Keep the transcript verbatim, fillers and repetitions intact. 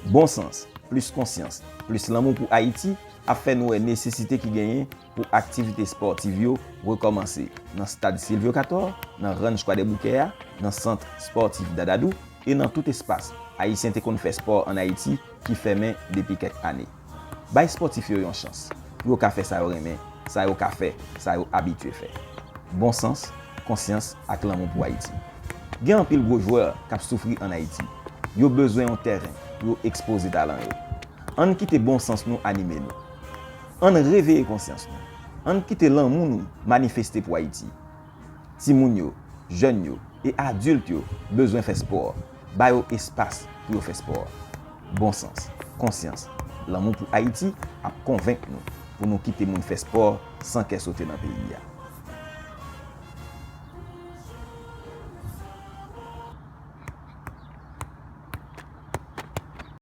Bon sans, plis konsyans, plis lanmou pou Ayiti ap fè nou wè nesesite ki genyen pou aktivite espòtiv yo rekòmanse nan stad Sylvio Cator, nan Ranch Kwadèboukè a, nan Sant Espòtif Dadadou e nan tout espas Ayisyen te konn fè espò ann Ayiti ki fèmen depi kèk ane. Bay espòtif yo yon chans pou yo ka fè sa yo renmen, sa yo ka fè, sa yo abitye fè. Bon sans, konsyans ak lanmou pou Ayiti. Gen anpil gwo jwè k ap soufri ann Ayiti. Yo bezwen yon tèren pou yo ekspoze talan yo. Ann kite bon sans nou anime nou. Ann reveye konsyans nou. Ann kite lanmou nou manifeste pou Ayiti. Timoun yo, jèn yo e adilt yo bezwen fè espò. Ba yo espas pou yo fè espò. Bon sans, konsyans, lanmou pou Ayiti ap konvenk nou pou nou kite moun fè espò san kè sote nan peyi a.